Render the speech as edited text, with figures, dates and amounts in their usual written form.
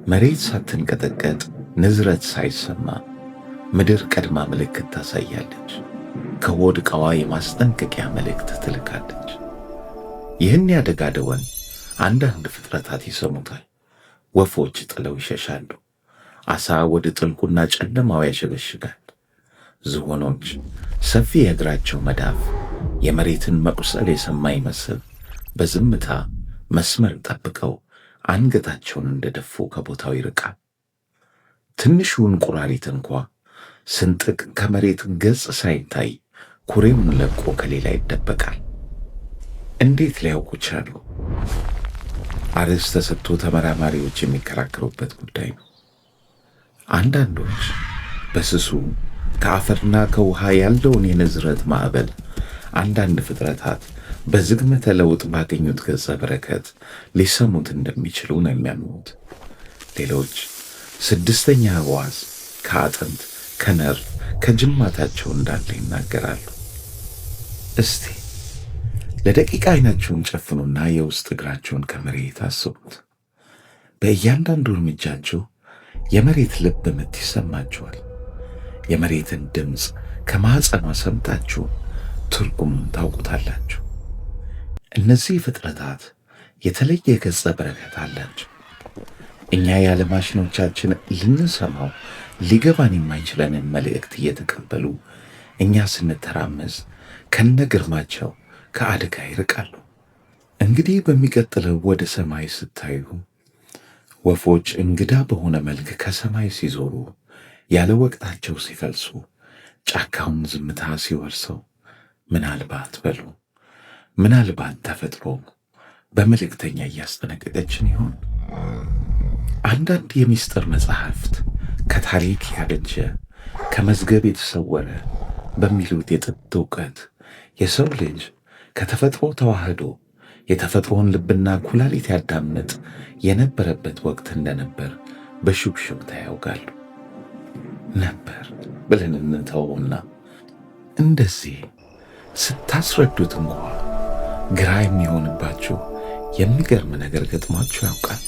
መሬት ሳትንቀጠቀጥ፣ ንዝረት ሳይሰማ ምድር ቀድማ ምልክት ታሳያለች። ከሆድ ዕቃዋ የማስጠንቀቂያ መልእክት ትልካለች። ይህን የአደጋ ደወል አንዳንድ ፍጥረታት ይሰሙታል። ወፎች ጥለው ይሸሻሉ። ዓሣ ወደ ጥልቁና ጨለማው ያሸገሽጋል። ዝሆኖች ሰፊ የእግራቸው መዳፍ የመሬትን መቁሰል የሰማ ይመስል በዝምታ መስመር ጠብቀው አንገታቸውን እንደደፉ ከቦታው ይርቃል። ትንሹ እንቁራሪት እንኳ ስንጥቅ ከመሬት ገጽ ሳይታይ ኩሬውን ለቆ ከሌላ ይደበቃል። እንዴት ሊያውቁ ቻሉ? አርዕስት ተሰጥቶ ተመራማሪዎች የሚከራከሩበት ጉዳይ ነው። አንዳንዶች በስሱ ከአፈርና ከውሃ ያለውን የንዝረት ማዕበል አንዳንድ ፍጥረታት በዝግመተ ለውጥ ባገኙት ገጸ በረከት ሊሰሙት እንደሚችሉ ነው የሚያምኑት። ሌሎች ስድስተኛ ሕዋስ ከአጥንት፣ ከነርቭ፣ ከጅማታቸው እንዳለ ይናገራሉ። እስቲ ለደቂቃ አይናችሁን ጨፍኑና የውስጥ እግራችሁን ከመሬት አስቡት። በእያንዳንዱ እርምጃችሁ የመሬት ልብ ምት ይሰማችኋል። የመሬትን ድምፅ ከማኅፀኗ ሰምታችሁ ትርጉሙን ታውቁታላችሁ። እነዚህ ፍጥረታት የተለየ ገጸ በረከት አላቸው። እኛ ያለ ማሽኖቻችን ልንሰማው ሊገባን የማይችለንን መልእክት እየተቀበሉ እኛ ስንተራመስ ከነግርማቸው ከአደጋ ይርቃሉ። እንግዲህ በሚቀጥለው ወደ ሰማይ ስታዩ ወፎች እንግዳ በሆነ መልክ ከሰማይ ሲዞሩ፣ ያለ ወቅታቸው ሲፈልሱ፣ ጫካውን ዝምታ ሲወርሰው ምናልባት በሉ፣ ምናልባት ተፈጥሮ በመልእክተኛ እያስጠነቀቀችን ይሆን? አንዳንድ የሚስጥር መጽሐፍት ከታሪክ ያበጀ፣ ከመዝገብ የተሰወረ በሚሉት የጥንት እውቀት የሰው ልጅ ከተፈጥሮ ተዋህዶ የተፈጥሮን ልብና ኩላሊት ያዳምጥ የነበረበት ወቅት እንደነበር በሹክሹክታ ያውጋሉ። ነበር ብለን እንተውና እንደዚህ ስታስረዱት እንኳ ግራ የሚሆንባችሁ የሚገርም ነገር ገጥሟችሁ ያውቃል?